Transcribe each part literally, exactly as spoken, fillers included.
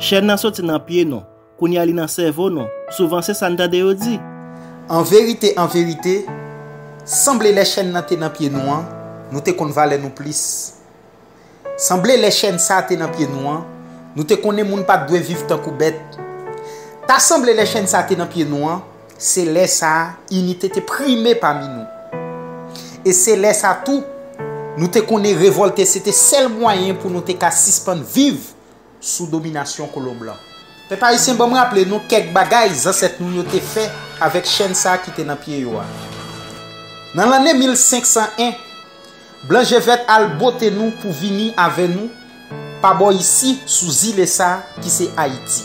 Chèn nan soti nan pye nou, kounye a li nan sèvo nou. Souvan se sa n tande yo di. An verite, an verite, sanble lè chèn nan te nan pye nou an, nou te konn valè nou plis. Sanble lè chèn sa a te nan pye nou an, nou te konnen moun pa t dwe viv tankou bèt. Ta sanble lè chèn sa a te nan pye nou an, se lè sa a inite te prime pami nou. E se lè sa a tou, nou te konnen revòlte se te sèl mwayen pou nou te ka sispann viv sou dominasyon kolon blan. Pèp ayisyen, ban m raple nou kèk bagay zansèt nou yo te fè avèk chèn sa a ki te nan pye yo a. Nan lanne mil senk san en, blan je vèt al bote nou pou vini avè nou pa bò isi sou zile sa a ki se Ayiti.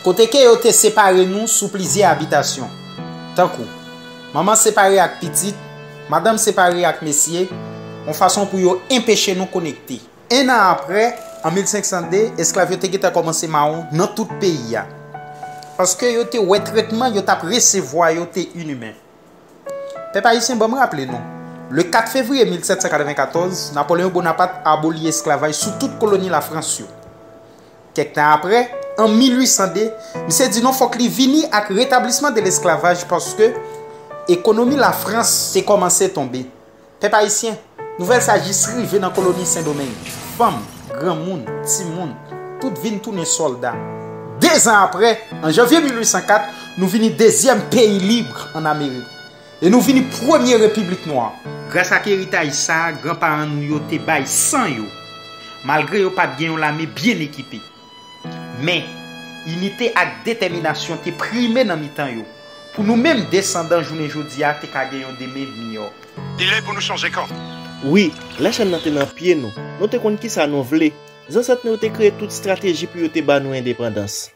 Kote ke yo te separe nou sou plizyè abitasyon. Tankou, manman separe ak pitit, madanm separe ak mesye, yon fason pou yo enpeche nou konekte. En an apre, an mil senk san de, esklav yo te gentan kòmanse mawon nan tout peyi a. Paske yo te wè tretman yo t ap resevwa yo te inimen. Pèp ayisyen, ban m raple nou, le kat fevriye mil sèt san katreven katòz, Napoleyon Bonapat aboli esklavaj sou tout koloni Lafrans yo. Kèk tan apre, an mil uit san de, misye di non fòk li vini ak retablisman de lesklavaj paske ekonomi Lafrans te kòmanse tonbe. Pèp ayisyen, nouvèl sa jis rive nan koloni Sendomeng. Fanm, granmoun, timoun, tout vin tounen sòlda. Dezan apre, an janvye mil uit san kat, nou vini dezyèm peyi lib ann Amerik. E nou vini premye repiblik nwa. Gras ak eritaj sa a, granparan nou yo te bay san yo, malgre yo pa t gen yon lame byen ekipe. Men, inite ak detèminasyon te prime nan mitan yo, pou nou menm desandan jounen jodi a te ka gen yon demen miyò. Li lè pou nou chanje kan. Wi, lè chèn nan te nan pye nou, nou te konn kisa nou vle. Zansèt nou yo te kreye tout estrateji pou yo te ba nou endepandans.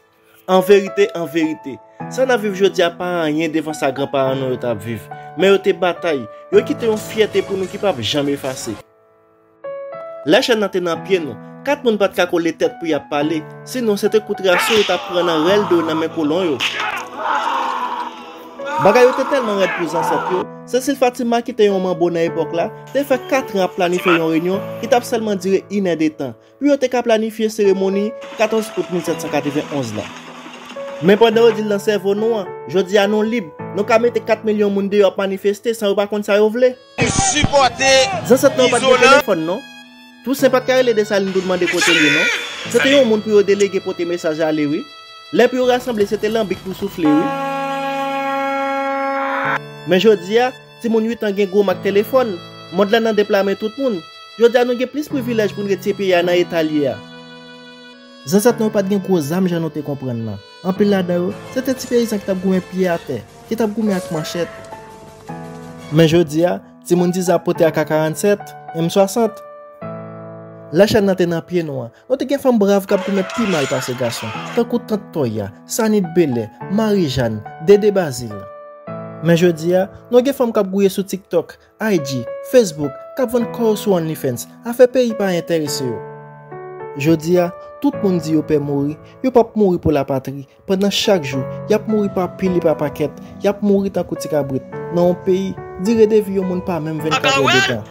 An verite, an verite, sa n ap viv jodi a pa anyen devan sa granparan nou yo t ap viv. Men yo te batay, yo kite yon fyète pou nou ki p ap janm efase. Lè chèn nan te nan pye nou, kat moun pa t ka kole tèt pou y ap pale, sinon se te kout raso yo t ap pran nan rèl do nan men kolon yo. Bagay yo te tèlman rèd pou zansèt yo, Cécile Fatima ki te yon manbo nan epòk la, te fè kat an ap planifye yon reyinyon ki t ap sèlman dire inèdtan, pou yo te ka planifye seremoni katòz out mil sèt san katreven onz la. Men pandan yo di l nan sèvo nou an, jodi a nou lib, nou ka mete kat milyon moun deyò ap manifeste san yo pa konn sa yo vle. Sipòte. Zansèt nou yo pa t gen telefòn non. Tousen pa t ka rele Desalin pou l mande kote l ye non. Se te yon moun pou yo delege pote mesaj ale wi. Lè pou yo rasanble se te lanbik pou soufle wi. Men jodi a, timoun uit an gen gwo mak telefòn. Mond la nan de pla men tout moun. Jodi a nou gen plis privilèj pou n retire peyi a nan eta l ye a. Zansèt nou yo pa t gen gwo zam jan nou te konprann nan. Anpil ladan yo, se te ti peyizan ki t ap goumen pye atè, ki t ap goumen ak manchèt. Men jodi a, timoun di zam pote A K karannsèt, M swasant. Lè chèn nan te nan pye nou an, nou te gen fanm brav k ap goumen pi mal pase gason, tankou Tant Toya, Sanit Belè, Mari Jàn, Dede Bazil. Men jodi a, nou gen fanm k ap gouye sou TikTok, I G, Facebook, k ap vann kò yo sou OnlyFans, afè peyi pa enterese yo. Jodi a, tout moun di yo pè mouri, yo p ap mouri pou lapatri, pandan chak jou, y ap mouri pa pil e pa pakèt, y ap mouri tankou ti kabrit, nan yon peyi, dire de vi yon moun pa menm vennkat èdtan.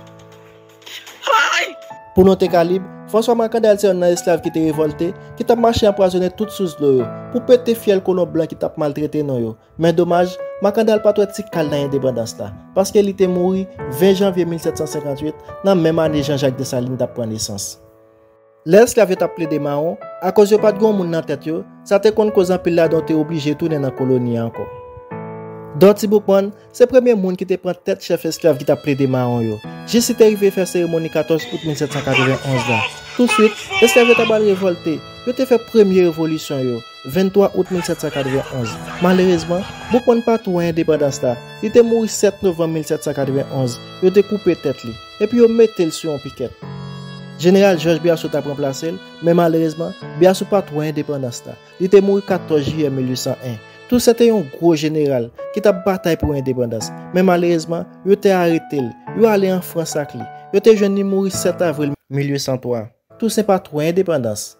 Pou nou te ka lib, François Makandal se yonn nan esklav ki te revòlte, ki t ap mache anpwazonnen tout sous dlo yo, pou pete fyèl kolon blan ki t ap maltrete nou yo. Men domaj, Makandal pa t wè ti kal nan endepandans la, paske li te mouri ven janvye mil sèt san senkant uit, nan menm ane Jean Jacques Dessalines t ap pran nesans. Lè esklav yo t ap plede mawon, akoz yo pa t gen yon moun nan tèt yo, sa te konn koz anpil ladan yo te oblije tounen nan koloni a ankò. Dorthy Boukman se premye moun ki te pran tèt chèf esklav ki t ap plede mawon yo, jis li te rive fè seremoni katòz out mil sèt san katreven onz la. Touswit, esklav yo ta pral revòlte, yo te fè premye revolisyon yo, venntwa out mil sèt san katreven onz. Malerezman, Boukman pa t wè endepandans la. Li te mouri sèt novanm mil sèt san katreven onz. Yo te koupe tèt li, epi yo mete l sou yon pikèt. Jeneral Georges Biassou t ap ranplase l, men malerezman, Biassou pa t wè endepandans la. Li te mouri katòz jiyè mil uit san en. Tousen te yon gwo jeneral ki t ap batay pou endepandans, men malerezman, yo te arete l. Yo ale an Frans ak li. Yo te jwenn li mouri sèt avril mil uit san twa. Tousen pa t wè endepandans.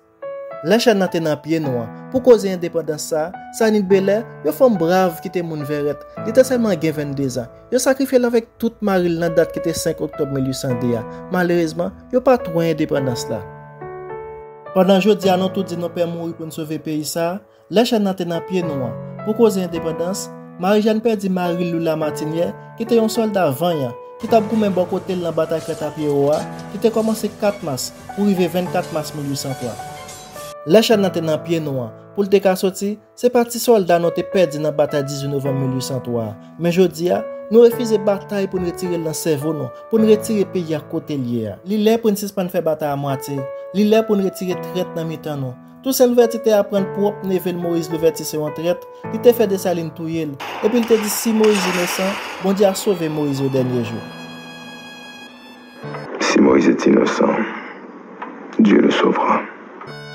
Lè chèn nan te nan pye nou an, pou koze endepandans sa a, Sanit Belè, yon fanm brav ki te moun vèrèt, li te sèlman gen venndezan. Yo sakrifye l avèk tout mari l nan dat ki te senk oktòb mil uit san de a. Malerezman, yo pa t wè endepandans la. Pandan jodi a nou tout di nou pè mouri pou n sove peyi sa a, lè chèn nan te nan pye nou an, pou koze endepandans, Marijàn pèdi mari l Lula Matinyè, ki te yon sòlda vanyan, ki t ap goumen bò kote l nan batay Krèt a Pyewo a, ki te kòmanse kat mas pou rive vennkat mas mil uit san twa. Lè chèn nan te nan pye nou an, pou l te ka soti, se pa ti sòlda nou te pèdi nan batay dizuit novanm mil uit san twa a. Men jodi a, nou refize batay pou n retire l nan sèvo nou, pou n retire peyi a kote l ye a. Li lè pou n sispann fè batay a mwatye. Li lè pou n retire trèt nan mitan nou. Tousen Louvèti te aprann pwòp neve l Moyiz Louvèti se yon trèt, li te fè Desalin touye l, epi l te di si Moyiz inosan, Bondye a sove Moyiz o dènye jou. Si Moïse est innocent, Dieu le sauvera.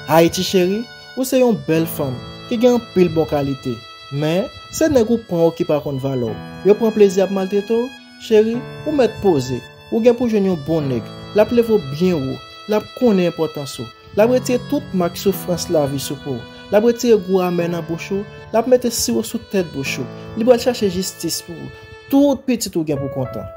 Ayiti cheri, ou se yon bèl fanm ki gen anpil bon kalite. Men, se nèg ou pran yo ki pa konn valè w. Yo pran plezi ap maltrete w. Cheri, ou mèt poze. Ou gen pou jwenn yon bon nèg. L ap leve w byen wo. L ap konnen enpòtans ou. L ap retire tout mak soufrans lavi sou po w. L ap retire gou amè nan bouch ou. L ap mete siwo sou tèt bouch ou. Li pral chache jistis pou ou. Tout pitit ou gen pou kontan.